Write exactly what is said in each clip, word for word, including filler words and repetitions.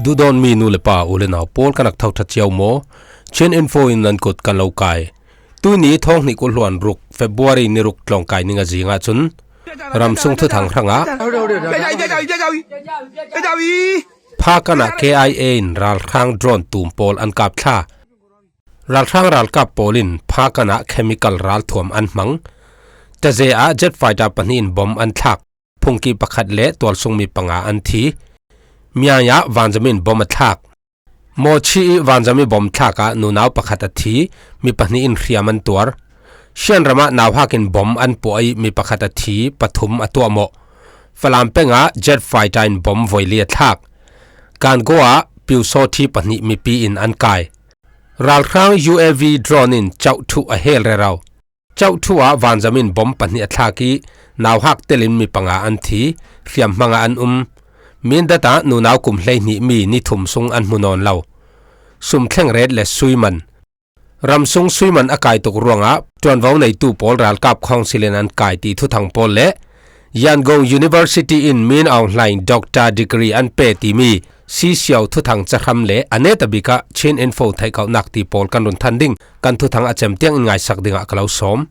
Duhdawtmi nu le pa, u le nau pawl, kan rak thotha cio maw? Chin Info in nan kut kan lo kai. Tuini thawng hnih kul hluan ruk, February ni ruk tlawngkai ni nga zingah cun ramsung thuthang hrangah Phakan ah K I A in ralhrang drone tum pawl an kap thla. Ralhrang ralkap pawl in Phakan ah chemical ralthuam an hmang. Taze ah jet fighter pahnih in bom an thlak. Phungki pakhat le tualsungmi panga an thi. Miai ah vanzam in bom a thlak. Mawchi ih vanzam ih bom thlak ah nunau pakhat a thi, mi pahnih in hriam an tuar. Shan ram ah nauhak in bom an puah ih mi pakhat a thi, pathum a tuahmawh. Falam peng ah jet fighter in bom voili a thlak. Kango ah Pyusawthi pahnih mipi in an kai. Ralhrang U A V drone in Chauhthu a hel rero. Chauhthu ah vanzam in bom pahnih a thlak ih nauhak telin mi panga an thi, hriamhmang ah an um. Mindat ah nunau kum hleihnih mi ni thum sung an hmu nawn lo. Sum thleng ret le suiman. Ramsung suiman a kai tuk ruangah ṭuanvo neitu pawl ralkap khawngsil in an kai ti thuthang pawl le Yangon University in Min Aung Hlaing Doctor Degree an pe timi sisiau thuthang cahram le a netabik ah Chin Info theihkauhnak ti pawl kan run than ding. Kan thuthang a cem tiang in ngaisak dingah ka lo sawm.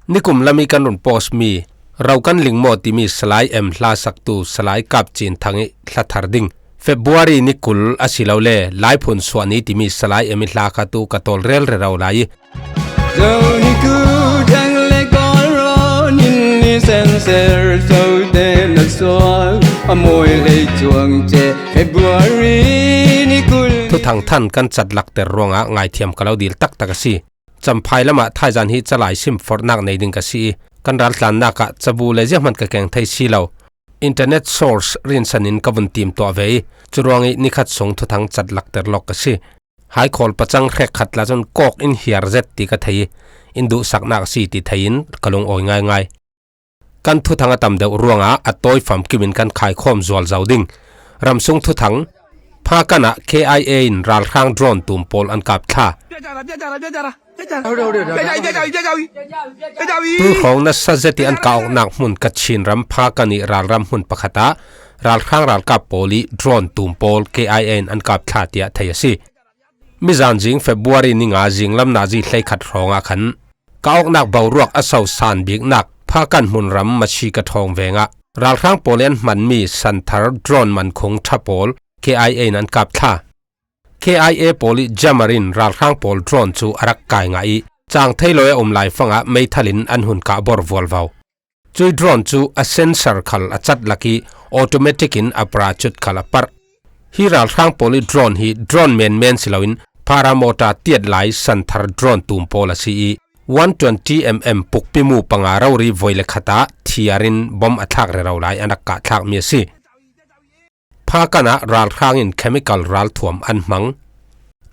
Nikum lam ih kan run post mi Ro kan lingmaw timi salai em hla saktu salai Kap Cin Thang ih hla thar ding February ni kul asilole Laiphun suahni timi salai em ih hla kha tu ka tawl rel rero lai ih. Zo ni ku dang le kawl rawn in ni senser zo te na sual a mawi lei cuang ce February ni kul. Thuthang than kan cat lakter ruangah ngaithiam ka lo dil taktak a si. Champhai lamah thaizan hi calai sim forhnak nei ding ka si ih, kan raltlannak ah cabu le ziahman ka keng thei si lo. Internet source rinsan in ka vun tim tuah ve ih, curuang ih nikhat sung thuthang cat lakter lawk ka si. Haikhawl pacang hrekkhat la cun kawk in hiar zet ti ka thei ih, in duhsaknak a si ti thei in ka lungawi ngaingai. Kan thuthang a tam deuh ruangah a tawi famkim in kan khaikhawm zual zo ding. Ramsung thuthang, Phakan ah K I A in ralhrang drone tum pawl an kap thla. Tuihrawng nasa zet ih an kah awknak hmun Kachin ram Phakan ih ralram hmun pakhat ah ralhrang ralkap pawl ih drone tum pawl K I A in an kap thla tiah thei a si. Mizan zing February ni nga zinglam nazi hleikhat hrawngah khan kah awknak boruak a sosan biknak Phakan hmunram Machika thawng vengah ralhrang pawl ih an hmanmi santhar drone mankhung ṭha pawl K I A in an kap thla. K I A pawl ih jammer in ralhrang pawl drone cu a rak kai ngah ih cang thei lo ih a um laifangah meithal in an hun kah bor vualvo. Cui drone cu a sensor khal a cat lak ih automatic in a parachute khal a parh. Hi ralhrang pawl ih drone hi drone menmen si loin paramotor tiat lai santhar drone tum pawl a si ih one twenty M M pukpi mu panga rori voi le khat ah thiar in bom a thlak rero lai an rak kah thlakmi a si. Phakan ah ralhrang in chemical ralthuam an hmang.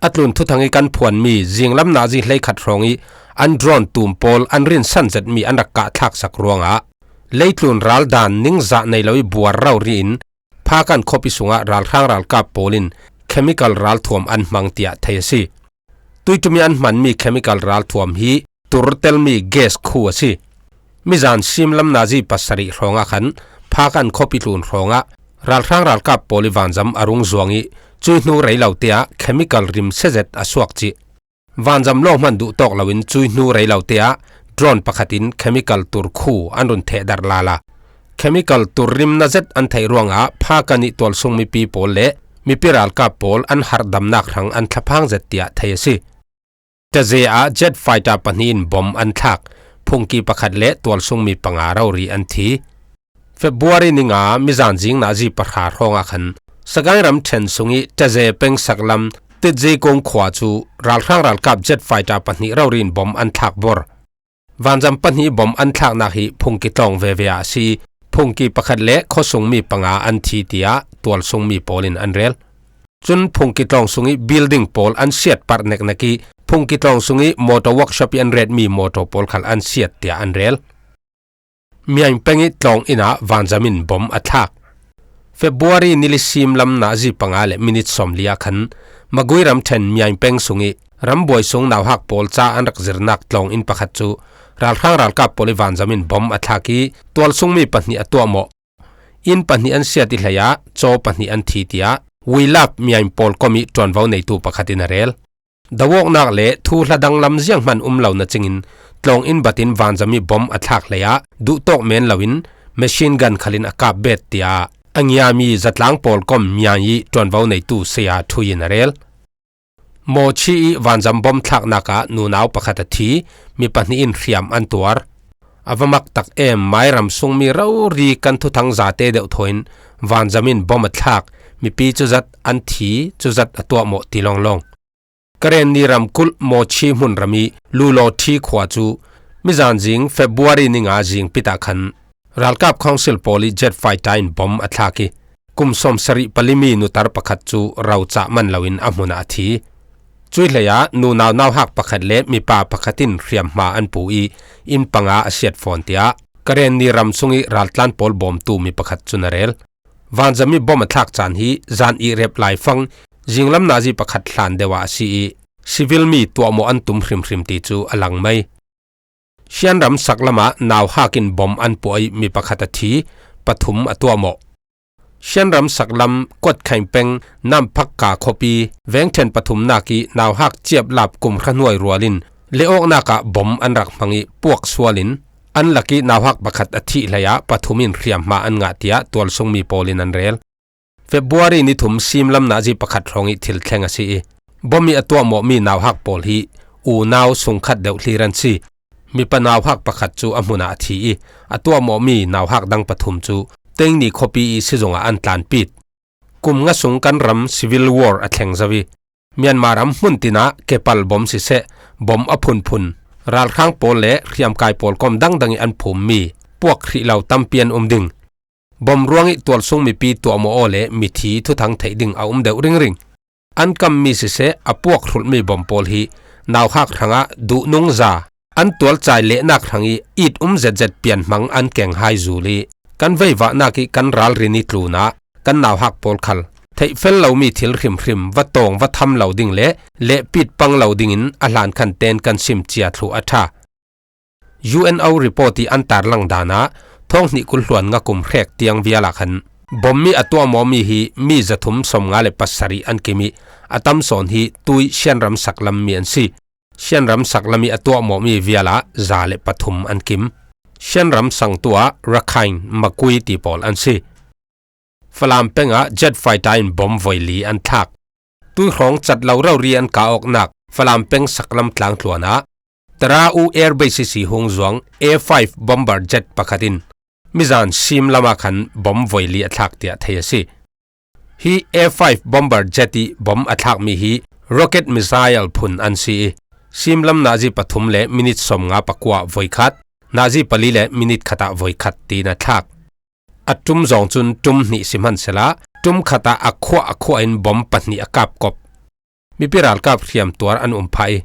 A tlun thuthang ih kan phuanmi zinglam nazi hleikhat hrawng ih an drone tum pawl an rinsan zetmi an rak kah thlaksak ruangah leitlun ral dan ningzah nei lo ih buar rori in Phakan khuapi sungah ralhrang ralkap pawl in chemical ralthuam an hmang tiah thei a si. Tuiṭum ih an hmanmi chemical ralthuam hi tur telmi gas khu a si. Mizan simlam nazi pasarih hrawngah khan Phakan khuapi tlun hrawngah ralhrang ralkap pawl ih vanzam a rung zuang ih cui hnu rei lo te ah chemical rim sezet a suak cih. Vanzam lawhman duh tawk loin cui hnu rei lo te ah drone pakhat in chemical tur khu an run thehdarh lala. Chemical tur rim na zet an theih ruangah Phakan ih tualsung mipi pawl le mipi ralkap pawl an harhdamnak hrang an thlaphang zet tiah thei a si. Taze ah jet fighter pahnih in bom an thlak, phungki pakhat le tualsungmi panga rori an thi. February ni nga mizan zing nazi pahra hrawngah khan Sagaing ramṭhen sungih Taze peng saklam Titzi kung khua cu ralhrang ralkap jet fighter pahnih rori in bom an thlak bor. Vanzam pahnih bom an thlaknak hi phungki tlawng veve ah a si. Phungki pakhat le khuasungmi panga an thi, tiah tualsungmi pawl in an rel. Cun phungki tlawng sungih building pawl an siat parh neknek ih phungki tlawng sungih motor workshop ih an retmi motor pawl khal an siat, tiah an rel. Myaing peng ih tlawng inn ah vanzam in bom a thlak. February nili sim lam nazi panga le minit sawmli ah khan Magui ramṭhen Myaing peng sungih rambuai sung nauhak pawl ca an rak zirnak tlawng inn pakhat cu ralhrang ralkap pawl ih vanzam in bom a thlak ih tualsungmi pahnih a tuahmawh. Inn pahnih an siat ih hlei ah caw pahnih an thi, tiah We Love Myaing pawlkom ih ṭuanvo neitu pakhat in a rel. Dawawknak le thuhla danglam zianghman um lo na cingin tlawng in batin vanzam ih bom a thlak hleiah duhtawk men loin machine gun khalin a kap bet, tiah a ngiami zatlang pawlkom Myaing ih ṭuanvo neitu saya ṭhui in a rel. Mawchi ih vanzam bom thlaknak ah nunau pakhat a thi, mi pahnih in hriam an tuar. A va maktak em, mairam sungmi rori kan thuthang zate deuh thawin vanzam in bom a thlak, mipi cuzat an thi, cuzat a tuahmawh ti lawnglawng. Karenni ramkulh Mawchi hmunram ih Lulawthi khua cu mizan zing February ni nga zingpit ah khan ralkap council pawl ih jet fighter in bom a thlak ih kum sawmsarih palimi nutar pakhat cu rocah man loin a hmun ah a thi. Cuih hleiah nunau nauhak pakhat le mipa pakhat in hriamhma an pu ih inn panga a siat fawn, tiah Karenni ram sung ih raltlan pawl bawmtu mi pakhat cun a rel. Vanzam ih bom a thlak caan hi zan ih rep laifang zinglam nazi pakhat hlan deuh ah a si ih civil mi tuahmawh an tum hrimhrim ti cu a lang mai. Shan ram saklam ah nauhak in bom an puah ih mi pakhat a thi, pathum a tuahmawh. Shan ram saklam Kuat Khaing peng Namphakka khuapi vengṭhen pathumnak ih nauhak ciaplap kum hra hnuai rual in lehawknak ah bom an rak hmang ih puak sual in an lak ih nauhak pakhat a thih hleiah pathum in hriamhma an ngah, tiah tualsungmi pawl in an rel. February ni thum simlam nazi pakhat hrawng ih thil thleng a si ih bom ih a tuahmawhmi nauhak pawl hi unau sungkhat deuh hlir an si. Mipa nauhak pakhat cu a hmun ah a thi ih a tuahmawhmi nauhak dang pathum cu Teingni khuapi ih sizung ah an tlanpit. Kum nga sung kan ram civil war a thleng zo ih Myanmar ram hmun tinah kepal bom siseh, bom a phunphun, ralhrang pawl le hriamkai pawlkom dangdang ih an phummi puak hrih lo tampi an um ding. Bom ruangih tualsung mipi tuahmawh aw le mithi thuthang theih ding a um deuh ringring. An kammi siseh, a puak hrulhmi bom pawl hi nauhak hrangah duhnungza, an tualcai lehnak hrangih it um zetzet pianhmang an keng hai zul ih kan veivahnak ih kan ralrin ih tlunah kan nauhak pawl khal theihfel lomi thil hrimhrim va tawng va tham lo ding le lehpit pang lo dingin a hlankhan ten kan sim cia thluh a ṭha. U N O report ih an tarlang dan ah thawng hnih kul hluan nga kum hrek tiang vial ah khan bom ih a tuahmawhmi hi mi zathum sawmnga le pasarih an kim ih a tam sawn hi tui Shan ram saklam mi an si. Shan ram saklam ih a tuahmawhmi vial ah za le pathum an kim. Shan ram sangtu ah Rakhine, Makui ti pawl an si. Falam peng ah jet fighter in bom voi li an thlak. Tuihrawng cat lo rori an kah awknak Falam peng saklam tlangtluan ah Tara U Air Base ihsi hung zuang A five bomber jet pakhat in mizan simlam ah khan bom voi li a thlak, tiah thei a si. Hi A five bomber jet ih bom a thlakmi hi rocket missile phun an si ih simlam nazi pathum le minit sawmnga pakua voikhat, nazi pali le minit khat ah voikhat tiin a thlak. A ṭum zawng cun ṭum hnih si hmansehla ṭum khat ah a khuah a khuah in bom pahnih a kap kop. Mipi ralkap hriamtuar an um phah ih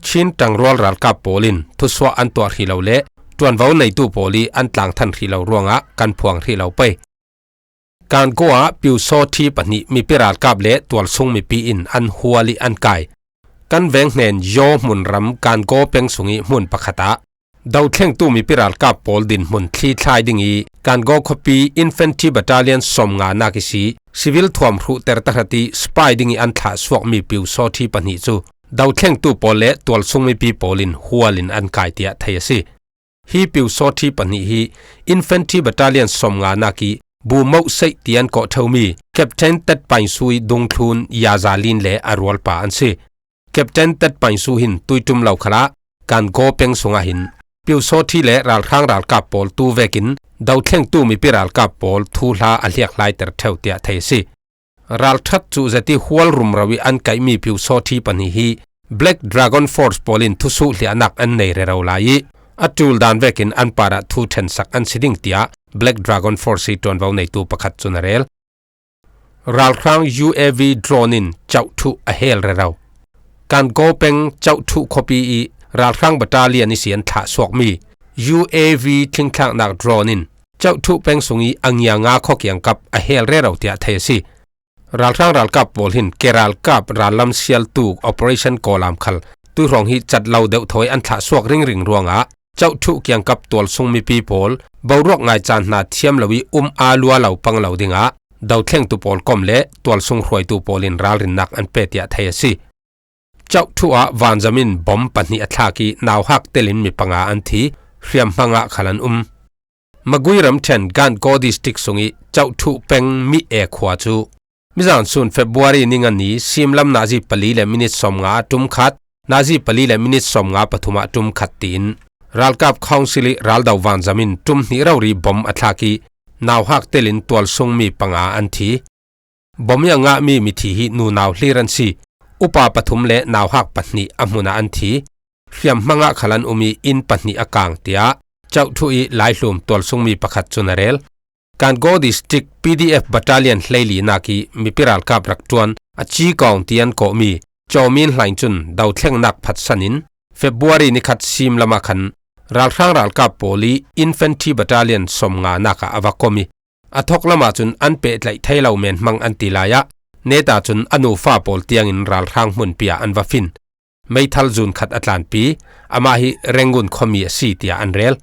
Chin ṭangrual ralkap pawl in thusuah an tuah hrih lo le ṭuanvo neitu pawl ih an tlangthan hrih lo ruangah kan phuang hrih lo pei. Kangaw ah Pyusawthi pahnih mipi ralkap le tualsung mipi in an hual ih an kai. Kan veng hnen Yaw hmunram Kangaw peng sungih hmun pakhat ah dothlengtu mipi ralkap pawl dinhmun thlithlai ding ih Kangaw khuapi Infantry Battalion sawmnga nak ihsi civil thuam hruhter tahrat ih spy ding ih an thlah suakmi Pyusawthi pahnih cu dothlengtu pawl le tualsung mipi pawl in hual in an kai, tiah thei a si. Hi Pyusawthi pahnih hi Infantry Battalion sawmnga nak ih Bumoh Seih ti an kawh ṭheumi Captain Tet Paingsu ih dungthlun Yazalin le a rualpa an si. Captain Tet Paingsu hin tuiṭum lo khalah Kangaw peng sungah hin Pyusawthi le ralhrang ralkap pawl tu vekin dothlengtu mipi ralkap pawl thuhla a hliakhlaiter ṭheu, tiah thei a si. Ralṭhat cuh zet ih hual rumro ih an kaihmi Pyusawthi pahnih hi Black Dragon Force pawl in thusuhhliahnak an nei rero lai ih a ṭul dan vekin an parah thu ṭhensak an si ding, tiah Black Dragon Force ih ṭuanvo neitu pakhat cun a rel. Ralhrang U A V drone in Chauhthuh a hel rero. Kangaw peng Chauhthuh khuapi ih ralhrang battalion ihsi an thlah suakmi U A V thlingthlaknak drone in Chauhthuh peng sungih a ngianga khua kiangkap a hel rero, tiah thei a si. Ralhrang ralkap pawl hin ke ralkap rallam sialtu Operation Kawlam khal tuihrawng hi cat lo deuh thawi an thlah suak ringring ruangah Chauhthuh kiangkap tualsung mipi pawl boruak ngai caan hna thiam lo ih um aa lua lo pang lo dingah dothlengtu pawl kom le tualsung hruaitu pawlin ralrinnak an pe tiah thei a si. Chauh thuh ah vanzam in bom pahnih a thlak ih nauhak telin mi panga an thi, hriamhmang ah khal an um. Magui ramṭhen Gangaw District sungih Chauh thuh peng Mih E khua cu mizan sun February ni nga ni simlam nazi pali le minit sawmnga ah ṭum khat, nazi pali le minit sawmnga pathum ah ṭum khat tiin ralkap council ih raldo vanzam in ṭum hnih rori bom a thlak ih nauhak telin tualsung mi panga an thi. Bom ih a ngahmi mithi hi nunau hlir an si. Upa pathum le nauhak pahnih a hmun ah an thi. Hriamhmang ah khal an um ih inn pahnih a kang, tiah Chauh thuh ih laihlum tualsungmi pakhat cun a rel. Gangaw District P D F Battalion hleilinak ih mipi ralkap rak ṭuan a ci kawng ti an kawhmi Chaw Min Hlaing cun dothlengnak phatsan in February ni khat simlam ah khan ralhrang ralkap pawl ih Infantry Battalion sawmnganak ah a va kom ih, a thawk lam ahcun an pehtlaih thei lo men hmang an ti lai ah, neta cun a nufa pawl tiangin ralhrang hmunpi ah an va fin. Meithal zun khat a tlanpi, amah hi Rangoon khuami a si, tiah an rel.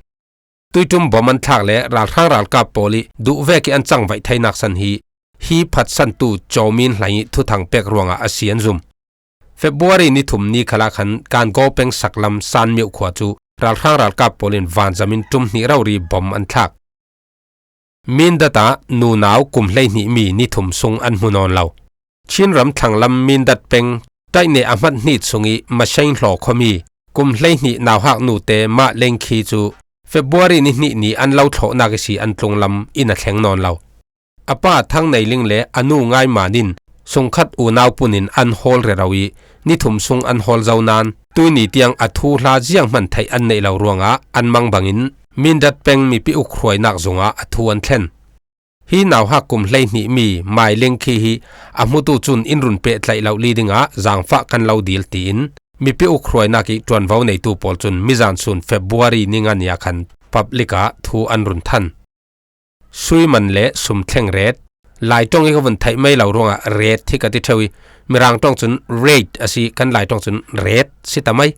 Tuiṭum bom an thlak le ralhrang ralkap pawl ih duh vek ih an cangvaih theinak san hi, hi phatsantu Chaw Min Hlaing ih thuthang pek ruangah a si an zum. February ni thum ni khalah khan Gangaw peng saklam Sanmioh khua cu ralhrang ralkap pawl in vanzam in ṭum hnih rori bom an thlak. Mindat ah nunau kum hleihnih mi ni thum sung an hmu nawn lo. Chin ram thlanglam Mindat peng Taineh a hmat hnit sungih Mashain hlaw khuami kum hleihnih nauhak nute Mah Lengkhi cu February ni hnih ni an lo thlawhnak ihsi an tlunglam in a thleng nawn lo. A pa Thang Nei Ling le a nu Ngai Man in sungkhat unau pun in an hawl rero ih ni thum sung an hawl zo nain tuini tiang a thuhla zianghman theih an neih lo ruangah an mang bangin Mindat peng mipi ukhruainak zungah a thu an thlen. Hi nauhak kum hleihnih mi Mai Lengkhi hi a hmutu cun in run pehtlaih lohli dingah zaangfah kan lo dil tiin mipi ukhruainak ih ṭuanvo neitu pawl cun mizan sun February ni nga ni ah khan public ah thu an run than. Suiman le sumthleng ret. Laiṭong ih ka vun theih mai lo ruangah ret hi ka ti ṭheu ih, Mirang ṭong cun rate a si, kan Laiṭong cun ret si ta mai.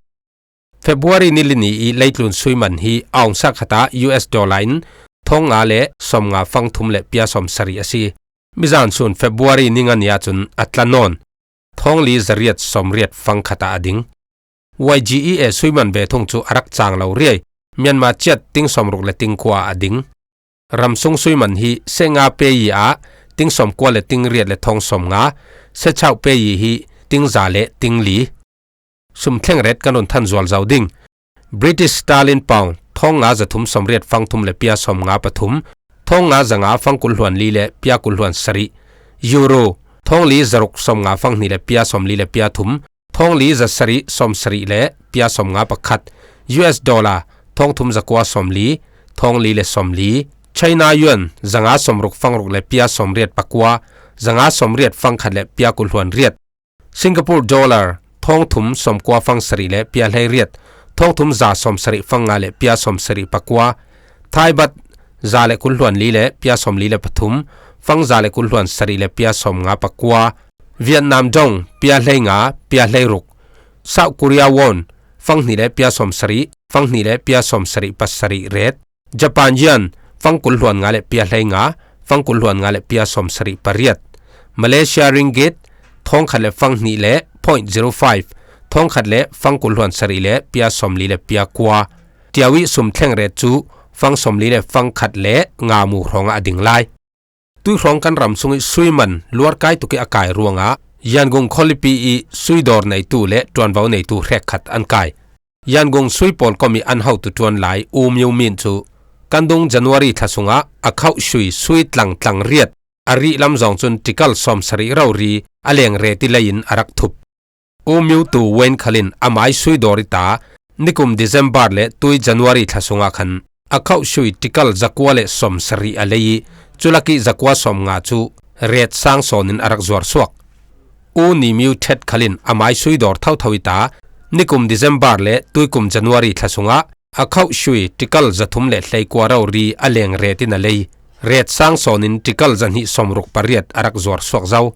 February ni li ni ih leitlun suiman hi aung sak khat ah U S dollar in thong nga le sawmnga fang thum le pia sawmsarih a si. Mizan sun February ni nga ni ahcun a tla nawn. Thong li zariat sawmriat fang khat ah a ding. Y G E A suiman ve thung cu a rak cang lo riai. Myanmar ciat ting sawmruk le ting kua ah a ding. Ramsung suiman hi se nga peyi ah ting sawmkua le ting riat le thong sawmnga, se chauh peyi hi ting za le ting li. Sumthleng ret kan run than zual zo ding. British Sterling Pound, thong nga zathum sawmriat fang thum le pia sawmnga pathum, thong nga zanga fang kul hluan li le pia kul hluan sarih. Euro, thong li zaruk sawmnga fang hnih le pia sawmli le pia thum, thong li zasarih sawmsarih le pia sawmnga pakhat. U S dollar, thong thum zakua sawmli, thong li le sawmli. China yuan, zanga sawmruk fang ruk le pia sawmriat pakua, zanga sawmriat fang khat le pia kul hluan riat. Singapore dollar, thong thum sawmkua fang sarih le pia hlei riat, thong thum za sawmsarih fang nga le pia sawmsarih pakua. Thai baht, za le kul hluan li le pia sawmli le pathum, fang za le kul hluan sarih le pia sawmnga pakua. Vietnam dong, pia hlei nga, pia hlei ruk. South Korea won, fang hnih le pia sawmsarih, fang hnih le pia sawmsarih pasarih ret. Japan yen, fang kul hluan nga le pia hlei nga, fang kul hluan nga le pia sawmsarih pariat. Malaysia ringgit, thong khat le fang hnih le point zero five, thong khat le fang kul hluan sarih le pia sawmli le pia kua. Tiau ih sumthleng ret cu fang sawmli le fang khat le nga mu hrawngah a ding lai. Tuihrawng kan ram sungih suiman luarkai tukih a kai ruangah Yangon khualipi ih suidawr neitu le ṭuanvo neitu hrekkhat an kai. Yangon sui pawl kom ih an hotu ṭuan lai U Myo Min cu kan dung January thla sungah a khauh sui sui tlang tlang riat a rih lam zawng cun tikal sawmsarih rori a leng reti lei in a rak thup. U Myo Tu Wen khal in amai sui dawr ih ta nikum December le tui January thla sungah khan a khauh sui tikal zakua le sawmsarih a lei ih, culak ih zakua sawmnga cu ret sang sawn in a rak zuar suak. U Ni Myo Thet khal in amai sui dawr thotho ih ta nikum December le tuikum January thla sungah a khauh sui tikal zathum le hleikua rori a leng ret in a lei, ret sang sawn in tikal zahnih sawmruk pariat a rak zuar suak zo.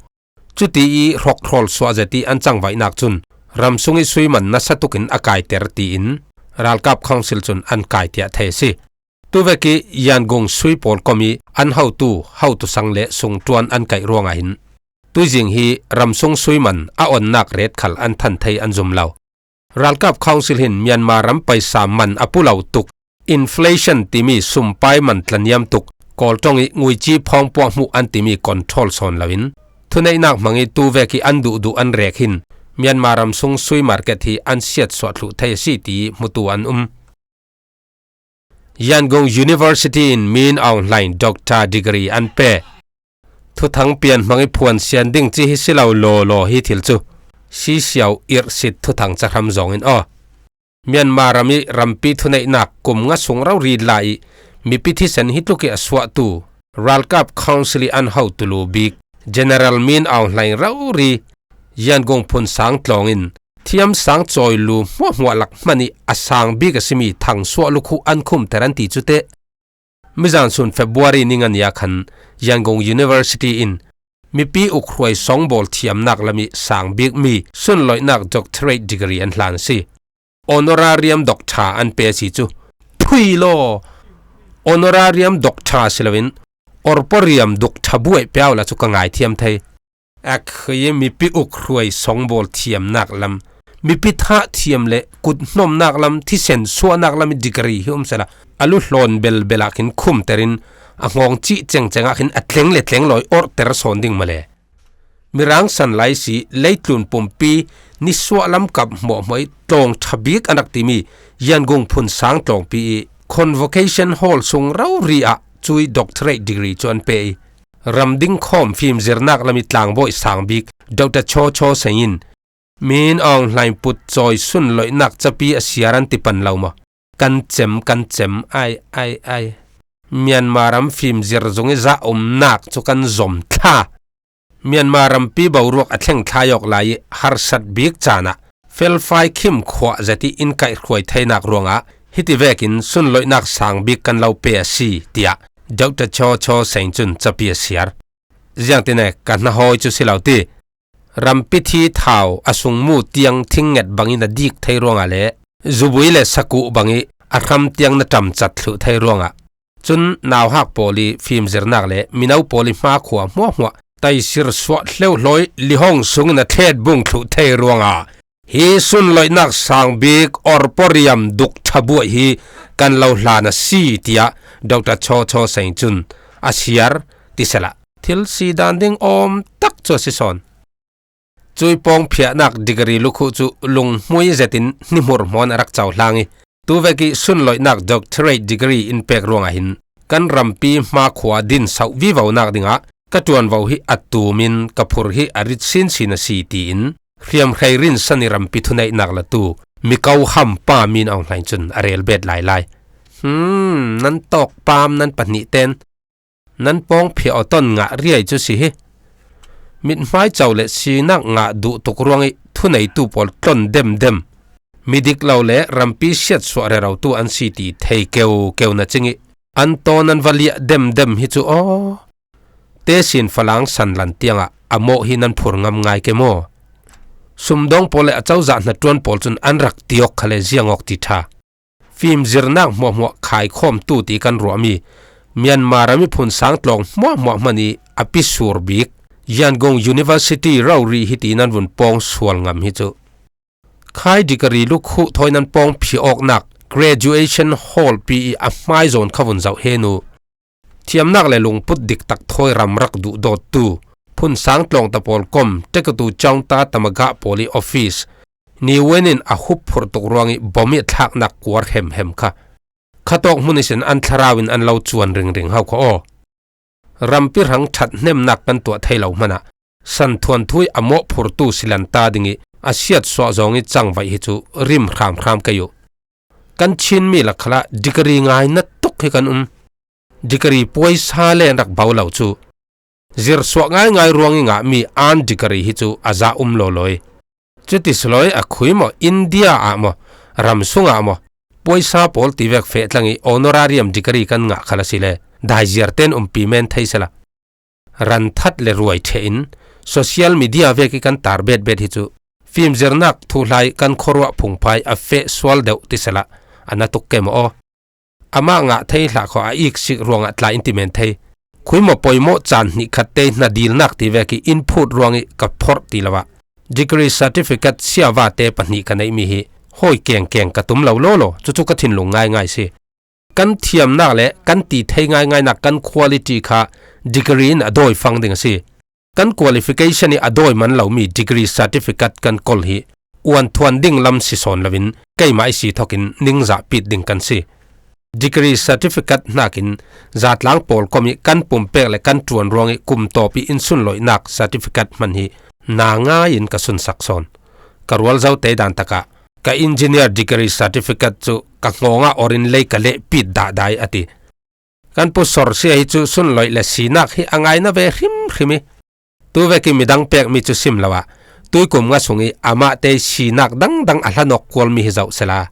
Cuti ih hrawkhrawl suah zet ih an cangvaihnak cun ram sungih suiman nasa tukin a kaiter tiin ralkap council cun an kai tiah thei a si. Tuvek i Yangon sui pawl kom i an hotu, hotu sang le sungtuan an kaih ruangah hin tuizing hi ramsung sui man a onnak ret khal an than thei an zum lo. Ralkap Council hin Myanmar ram paisa man a pu lo tuk, inflation timi sumpai man tlaniam tuk, kawltong i nguici phawngpuak hmuh an timi control sawn loin thuneihnak hmang i tuvek i an duhduh an rek hin Myanmar ramsung sui market hi an siatsuah thluh thei a si ti hmutu an um. Yangon University in Min Aung Hlaing Doctor degree an pe. Thuthang pian hmang i phuan sian ding ci hi si lo lawlaw hi thil cu sisiau irhsit thuthang cahram zawng in aw. Myanmar ram i rampi thuneihnak kum nga sung rori lai i mipi thisen hi tluk i a suahtu Ralkap Council i an hotu lu bik General Min Aung Hlaing rori Yangon phun sang tlawng in thiam sang cawi lu hmuahhmuah lak hman i a sang bik a simi thangsuah lukhuh an khumter an ti cu teh. Mizan sun February ni nga ni ah khan Yangon University in mipi ukhruai songbawl thiamnak lam i sang bikmi sunloihnak doctorate degree an hlan a si. Honorarium doctor an pe a si cu. Phui law! Honorarium doctor si loin orporium doctor buai pia uhla cu ka ngaithiam thei. A khi mipi ukhruai songbawl thiamnak lam, mipi thah thiam le kut hnawmnak lam, thisen suahnak lam i degree hi um sela a lu hlawn belbel ah khin khumter in a nghawng cih cengceng ah khin a tleng le tleng lawi orhter sawn ding male. Mirang san lai si leitlun pumpi nisuah lam kap hmuahhmuah i tlawng ṭha bik an rak timi Yangon phun sang tlawngpi i Convocation Hall sung rori ah cui doctorate degree cu an pe i ram ding khawm fimzirnak lam i tlangbawi sang bik Doctor Chaw Chaw Seng in Min Aung Hlaing put cawi sunloihnak capi a siar an ti pan lo maw? Kan cem, kan cem, ai, ai, ai. Myanmar ram fimzir zung i zah umnak cu kan zom thla. Myanmar rampi boruak a thleng thlai awk lai i harsat bik caan ah felfai khim khuah zet i in kaihhruai theinak ruangah hiti vekin sunloihnak sang bik kan lo pe a si, tiah Doctor Chaw Chaw Seng cun capi a siar. Ziangtin e ka hnahawi cu si lo ti. Rampi thi thau a sungmu tiang thingnget bangin a dik thei ruangah le zubui le sakuh bangih a hram tiang na ṭamcat thluh thei ruangah cun nauhak pawl i fimzirnak le mino pawl i hmakhua hmuahhmuah taisir suah hleuhlawi lihong sungin a thlet bung thluh thei ruangah hi sunloihnak sang bik orporium duk ṭhabuai hi kan lo hlan a si, tiah Doctor Chaw Chaw Seng cun a siar ti sehla thil si dan ding awm tak cu a si sawn. Cui pawngphiahnak degree lukhuh cu lunghmui zetin hnihmur hmawn a rak cohlang i, tuvek i sunloihnak doctorate degree in pek ruangah hin kan rampi hmakhua din sauh vivonak dingah ka ṭuanvo hi a tumin ka phur hi a rit sinsin a si, tiin hriamhrei rinsan i rampi thuneihnak latu Miko Hampa Min Aung Hlaing cun a rel bet lailai. Hmm, nan tawk pam nan pahnih ten nan pawngphiah aw ton ngah riai cu si hi. Mithmai co le sinak ngah duh tuk ruangih thuneitu pawl tlon demdem, midik lo le rampi siatsuah rerotu an si ti thei keukeu na cingih an tawn an va liah demdem hi cu aw. Tesin Falang sanlan tiangah a mawh hi nan phur ngam ngai ke maw? Sumdawng pawl le a cozah hnaṭuan pawl cun an rak tiawk khale ziangawk ti ṭha. Fimzirnak hmuahhmuah khaikhawmtu ti kan ruahmi Myanmar ram i phun sang tlawng hmuahhmuah hman i a pisur bik Yangon University rori hi ti nan vun pawng sual ngam hi cu. Khai degree lukhuh thawi nan pawng phih awknak graduation hall pi i a hmai zawn kha vun zoh hen u. Thiamnak le lungput diktak thawi ram rak duhdawttu phun sang tlawngta pawl kom tekatu cawngta tamagah pawl i office niwen in a hup phurh tuk ruangih bom i a thlaknak kuar hemhem kha khatawk hmun ihsin an thlarau in an lo cuan ringring hau kha aw. Rampi hrang ṭhat hnemnak kan tuah thei lo hmanah santhuanthu i a mawh phurtu silanta dingih a siatsuah zawngih cangvaih hi cu rim hramhram kei uh. Kan Chinmi lak khalah degree ngai na tuk hi kan um. Degree puaisa len rak bo lo cu zirsuah ngaingai ruangih ngahmi an degree hi cu a za um lawlawi. Cuti silawi a khui maw, India ah maw, ram sungah maw, puaisa pawl tivek feh tlangih honorarium degree kan ngah khal a si le daiziar ten umpi men thei sela. Ranthat le ruai ṭheh in social media vekih kan tar betbet hi cu fimzirnak thuhlai kan khuaruah phungphai a feh sual deuh ti sela a na tuk ke maw aw. Amah ngah thei hlah khawh a iksik ruangah tlai in ti men thei. Khuimaw poimaw caan hnih khat te hna dilnak ti vek ih in phut ruangih ka phorh ti lo ah degree certificate siava te pahnih ka neihmi hi hawi kengkeng ka tum lo lawlaw, cucu ka thinlung ngaingai si. Kan thiamnak le kan ti thei ngaingainak kan quality kha degree in a dawi fang ding a si. Kan qualification ih a dawi man lomi degree certificate kan kol hi uanthuan ding lam si sawn loin keimah i si thokin ningzah pit ding kan si. Degree certificate hnakin zatlang pawl kom ih kan pumpek le kan ṭuan ruangih kum tawp ih in sunloihnak certificate hman hi na ngaiin ka sunsak sawn. Ka rual zo tei dan takah ka engineer degree certificate cu ka hngawngah orin lei ka lehpit dahdah ih a ti. Kan pu Sorsia hi cu sunloih le sinak hi a ngaina ve hrimhrim ih, tuvek ih midang pekmi cu sim lo ah tuikum nga sungih amah te sinak dangdang a hlanawk kualmi hi zoh sehla,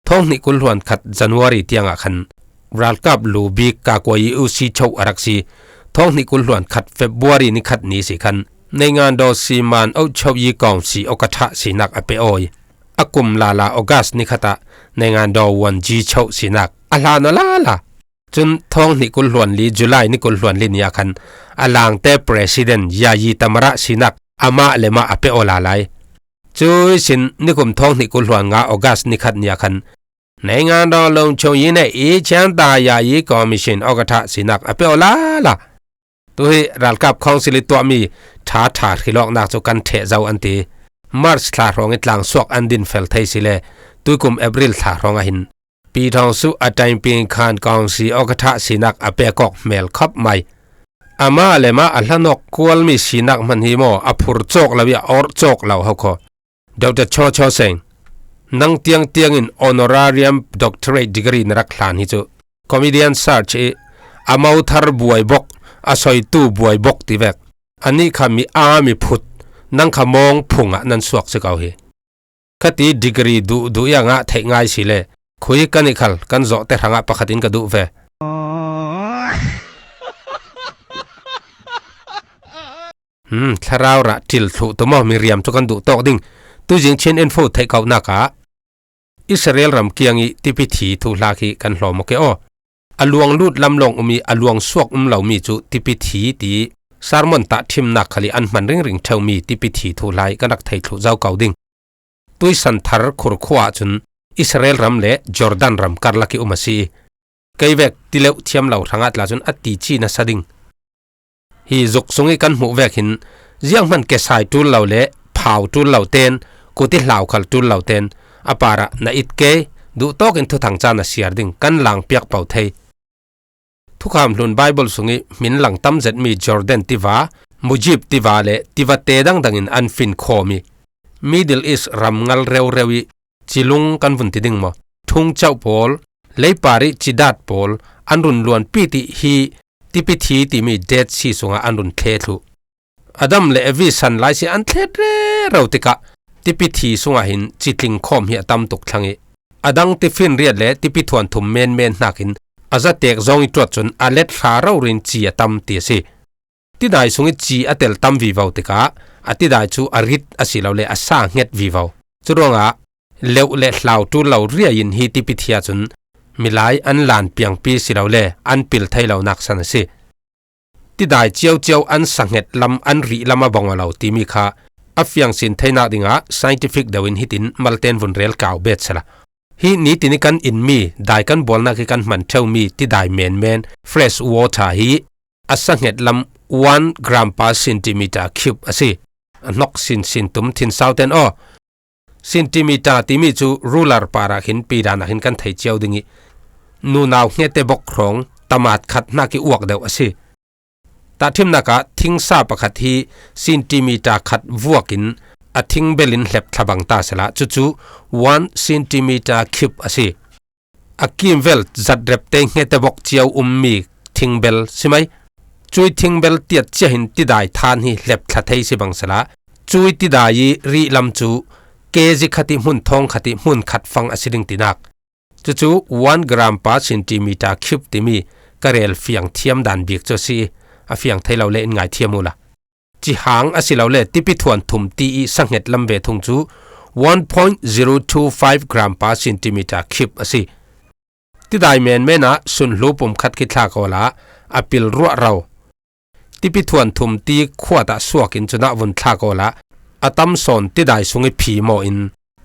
thawng hnih kul hluan khat January tiangah khan ralkap lu bik kakua i usi choh a rak si. Thawng hnih kul hluan khat February ni khat ni si khan Neingando siman oh choh i kawng si awkaṭhah sinak a pe aw ih, a kum lala August ni khatah Neingando wan ji choh sinak a hlan aw lala. Cun thawng hnih kul hluan li July ni kul hluan li ni ah khan a langte president yayi tamara sinak amah le mah a pe aw lalai. Cui sin nikum thawng hnih kul hluan nga August ni khat ni ah khan Neingando lung chung yi ne i chiang ta yayi commission awkaṭhah sinak a pe aw lala. Tuhi ralkap council ih tuahmi ṭha ṭha hrilawknak cu kan ṭheh zo an ti. March thla hrawngih tlangsuak an din fel thei si le tuikum April thla hrawngah hin Pi Thawng Suh a ṭainping khan kawngsi awkaṭhah sinak a pek awk hmel khop mai. Amah le mah a hlanawk kualmi sinak hman hi maw a phur cawk lo ih a orh cawk lo ho khaw. Doctor Chaw Chaw Seng, nang tiang tiangin honorarium doctorate degree na rak hlan hi cu comedian search ih a mothar buai bok, a soitu buai bok ti vek. Anih kha mi aa mi phut, nang kha mawng phungah nan suak si ko hi. Khati degree duh duh ia ngah theih ngai si le khui kan i khal kan zawhte hrangah pakhat in ka duh ve. Hmm, thlarau rah ṭil thluh tu maw, miriam cu kan duh tawk ding. Tuizing Chin Info theih kauhnak ah Israel ram kiang ih tipi thi thuhla khi kan hlawm aw ke aw. A luang lut lam lawng um ih a luang suak um lomi cu tipi thi ti sermon tahṭhimnak khal ih an hman ringring ṭheumi tipi thi thuhla ih kan rak thei thluh zo ko ding. Tuisan thar khurkhua ahcun Israel ram le Jordan ram karlak ih um a si ih, kei vek ti leuh thiam lo hrangah tla cun a tici nasa ding. Hi zuk sungih kan hmuh vek hin zianghman kesai ṭul lo le phau ṭul lo ten, kut ih hlau khal ṭul lo ten a parah na it ke, duhtawk in thuthang ca na siar ding kan langpiak po thei. Thukham hlun Bible sungih hmin lang tam zetmi Jordan tiva, Mujib tiva le tiva te dangdang in an fin khawm ih Middle East ram ngal reureu ih cilung kan vun ti ding maw, ṭhungcauh pawl, leipar ih cidat pawl an run luanpi ti hi tipi thi timi Dead Sea sungah an run thle thluh. Adam le Evi san lai si an thlet rero tikah tipi thi sungah hin citling khawm hi a tam tuk thlang ih, a dang tifinriat le tipi thuanthum menmen hnakin a zatek zawng ih ṭuat cun a let hra rori in ci a tam ti a si. Tidai sungih ci a tel tam vivo tikah a tidai cu a rit a si lo le a sa hnget vivo. Curuangah leuh le hlau ṭul lo riai in hi tipi thi ahcun milai an lan piangpi si lo le an pil thei lonak san a si. Tidai ciocio an sahnget lam an rih lam a bang aw lo timi kha a fiangsin theinak dingah scientific deuh in hitin malten vun rel kau bet sehla. Hi nitin ih kan inmi dai kan bualnak ih kan hman ṭheumi tidai menmen fresh water hi a sahnget lam one gram per centimeter cube a si. A hnok sinsin tum thinsau ten aw. Centimeter timi cu ruler parah hin pidan ah hin kan thei cio ding ih, nunau hngetebok hrawng tamat khat hnak ih uak deuh a si. Tahṭhimnak ah thingsa pakhat hi centimeter khat vuak in a thingbel in hlep thla bang ta sehla, cucu one centimeter cube a si. A kimvel zatrepte hngetebok cio ummi thingbel si mai. Cui thingbel tiat cia hin tidai than hi hlep thla thei si bang sehla, cui tidai ih rih lam cu kezi khat ih hmun thawng khat ih hmun khat fang a si ding tinak. Cucu one gram per centimeter cube timi ka rel fiang thiam dan bik cu a si ih, a fiang thei lo le in ngaithiam uhla. Cihang a si lo le tipi thuan thum ti ih sahnget lam ve thung cu one point zero two five gram per centimeter cube a si. Tidai menmen ah sunhlu pum khat khi thlak awla a pil ruah ro. Tipi thuan thum ti khuat ah suak in cun ah vun thlak awla a tam sawn tidai sung i phi maw in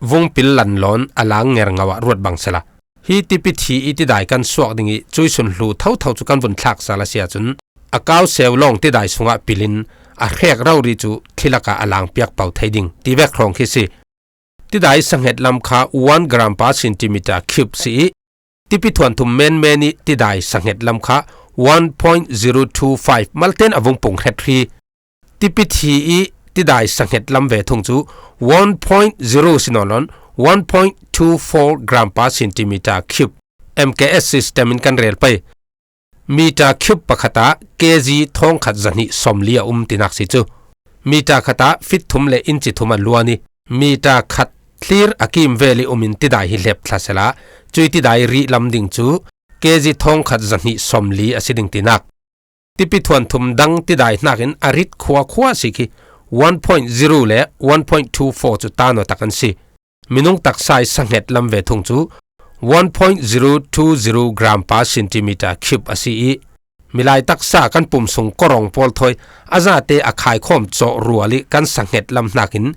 vung pil lan lawn a lang nger ngau ah ruat bang sela. Hi tipi thi i tidai kan suak ding i cui sunhlu thotho cu kan vun thlak sal a si ahcun a kau seu lawng tidai sungah pil in a hrek rori cu thli lakah a lang piak po thei ding ti vek hrawng khi si. Tidai sanghet lam kha one gram per centimeter cube si i tipi thuan thum menmen i tidai sanghet lam kha one point zero two five malten a vung pung hret hri. Tipi thi i tidai sanghet lam ve thung cu one point zero si nawn lawn one point two four gram per centimeter cube M K S system in kan rel pei. Meter cube pakhat ah K G thawng khat zahnih sawmli a um tinak si cu. Meter khat ah fit thum le inci thum a luan i meter khat thlir a kim vel i um in tidai hi hlep thla sela cui tidai rih lam ding cu K G thawng khat zahnih sawmli a si ding tinak. Tipi thuan thum dang tidai hnakin a rit khua khua si khi one point zero le one point two four cu tano tak an si. Minung taksa i sanghet lam ve thung cu one point zero two zero gram per centimeter cube a si i milai taksa kan pum sung korong pawl thawi a zate a khaikhawm cawh rual i kan sanghet lam hnakin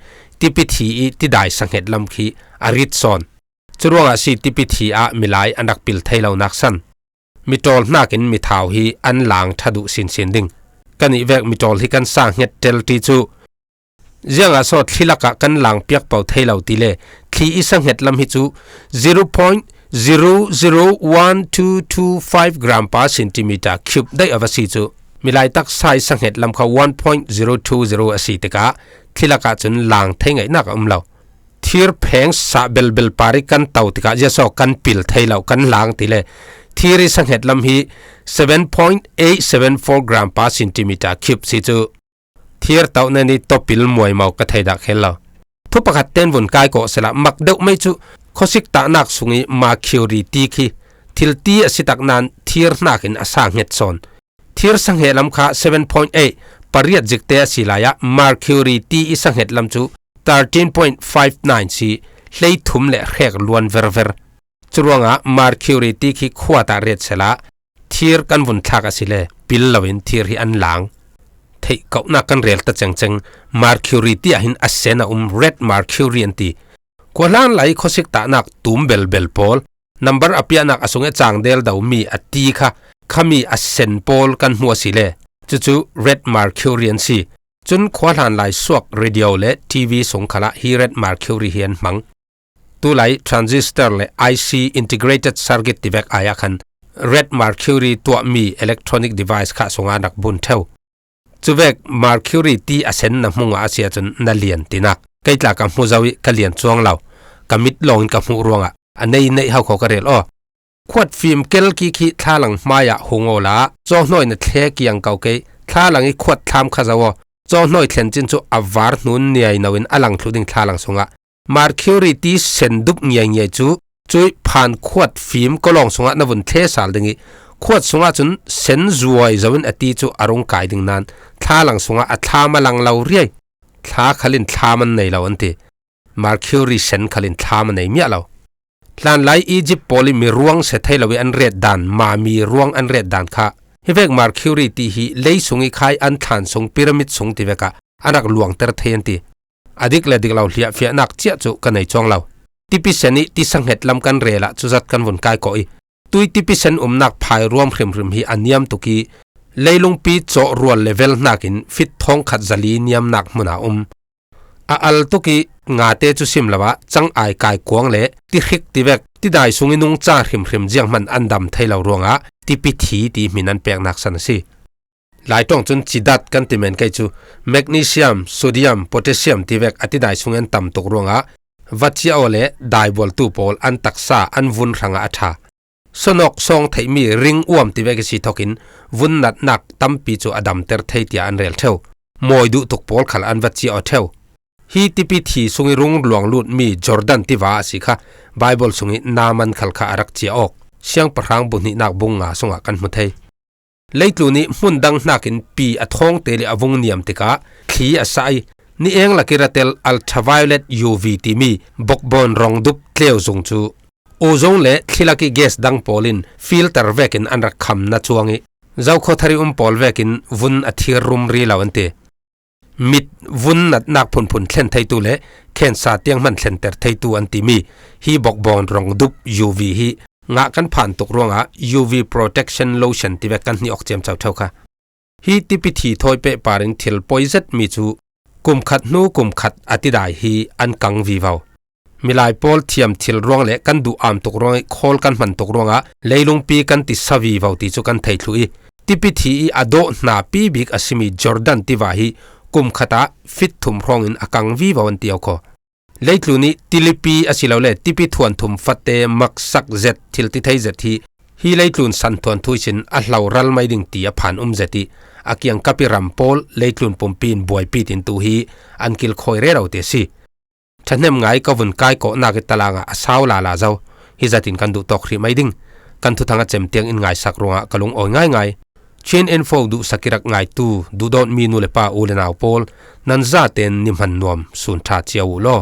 tipi thi i tidai sanghet lam khi a rit sawn. Curuangah si tipi thi ah milai a rak pil thei lo nak san. Miṭawl hnakin mithau hi an lang ṭha duh sinsin ding. Kan ih vek miṭawl hi kan sa hnget ṭel ṭi cu. Ziangah saw thli lakah kan lang piak po thei lo ti le thli i sa hnget lam hi cu zero point zero zero one two two five gram per centimeter cube daih a va si cu. Milai taksa i sa hnget lam kha one point zero two zero a si tikah thli lakah cun lang thei ngaihnak a um lo. Thir pheng sah belbel par i kan to tikah ziasaw kan pil thei lo kan lang ti le thir i sa hnget lam hi seven point eight seven four gram per centimeter cube si cu. Thir to nen i topil muaimau ka thei dah khel lo. Thu pakhat ten vun kai kawh sela mak deuh mai cu khawsik tahnak sung i mercury ti khi thil ti a si tak nan thir hnakin a sa hnget sawn. Thir sa hnget lam kha seven point eight pariat zikte a si lai ah mercury ti i sa hnget lam cu thirteen point five nine si hlei thum le hrek luan verver. Curuangah mercury ti khi khuat ah ret sela thir kan vun thlak a si le pil loin thir hi an lang. Theih kauhnak kan rel ta cengceng mercury ti ah hin a sen a um red mercury an ti. Khuahlan lai khawsik tahnak tum belbel pawl, number a piahnak a sung e cang del do mi a ti kha, khami a sen pawl kan hmu a si le, cucu red mercury an si. Cun khuahlan lai suak radio le T V sung khalah hi red mercury hi an hmang. Tulai transistor le I C integrated circuit tivek ai ah khan red mercury tuahmi electronic device kha sungah rak bun ṭheu. Cuvek mercury ti a sen na hmung ah a si ahcun na lian tinak. Kei tla ka hmu zo i ka lian cuang lo. Ka mit lawngin ka hmuh ruangah a nei neih hau kho ka rel aw. Khuat fim kel kik hi thlalang hmaiah hung awla cawhnawi na thle kiang ko kei thlalang i khuat thlam kha zo aw. Cawhnawi thlen cin cu a var hnun niaino in a lang thluh ding thlalang sungah mercury ti sen dup ngiangiai cu cui phan khuat fim kolawng sungah na vun thle sal ding i khuat sungah cun sen zuai zo in a ti cu a rung kai ding nan thlalang sungah a thlam a lang lo riai. Thla khalin thlam an nei lo an ti. Mercury sen khalin thlam a nei miah lo. Hlanlai Egypt pawl i mi ruang se thei lo i an ret dan, mami ruang an ret dan kha hivek mercury ti hi lei sung i khai an thlan sung pyramid sung tivek ah an rak luangter thei an ti. A dik le dik lo hliah fiahnak ciah cu ka nei cuang lo. Tipi sen i ti sa hnget lam kan rel ah cuzat kan vun kai kawh i tui tipi sen umnak phai ruam hrimhrim hi a niam tuk i leilungpi cawh rual level hnakin fit thawng khat zali niamnak hmun a um. A al tuk i ngate cu sim lo ah cangai kai kuang le tihrik tivek tidai sung i nungca hrimhrim zianghman an dam thei lo ruangah tipi thi ti hmin an peknak san a si. Lai ṭawng cun cidat kan ti men kei cu magnesium, sodium, potassium tivek a tidai sung an tam tuk ruangah va cia aw le daibualtu pawl an taksa an vun hrangah a ṭha. Sonok sawng theihmi ring uam tivek i si thokin vun natnak tampi cu a damter thei tiah an rel ṭheu. Mawi duh tuk pawl khal an va cia aw ṭheu. Hi tipi thi sung i rung luang lutmi Jordan tiva a si kha Baibal sung i Naaman khal kha a rak cia awk. Siangpahrang buhnihnak bung nga sungah kan hmu thei. Leitlun i hmun dang hnakin pi a thawngte le a vung niam tikah thli a sa i, ni eng lak i ratel ultraviolet U V timi bokbawn rong dup tleu zung cu Ozone le thlilac i gas dang pawl in filter vekin an rak kham na chuang i, zokhawthar i um pawl vekin vun a thir rum ri lo an ti. Mit vun natnak phunphun thlen theitu le cancer tiang hman thlenter theitu an timi hi bawkbawn rong dup U V hi ngah kan phan tuk ruangah U V protection lotion ti vek kan hnih awk ciamco theu kha. Hi tipi thi thawi pehparin thil pawi zet mi cu kum khat hnu kum khat a tidai hi an kang vivo. Milai pawl thiam thil ruang le kan duh am tuk ruang i khawl kan hman tuk ruangah leilungpi kan ti sa vivo ti cu kan thei thluh i, tipi thi i a dawh hna pi bik a simi Jordan tiva hi kum khat ah fit thum hrawngin a kang vivo an ti awk kho. Leitlun i tilipi asilole tipi thuan thum fatte maksak zet thil ti thei zet hi hi leitlun san thuan thu ihsin a hlo ral mai ding ti a phan um zet i, a kiangkap i ram pawl leitlun pumpi in buaipi tin tu hi an kilkhawi rero ti a si. Thahnem ngai ka vun kai kawhnak i talangah a sau lala zo. Hi zatin kan duh tawk hrih mai ding. Kan thuthang a cem tiang in ngaisak ruangah ka lung awi ngaingai. Chin Info duhsak i rak ngaitu duhdawtmi nu le pa u le nau pawl nan zaten ni hman nuam sun ṭha cio uh law.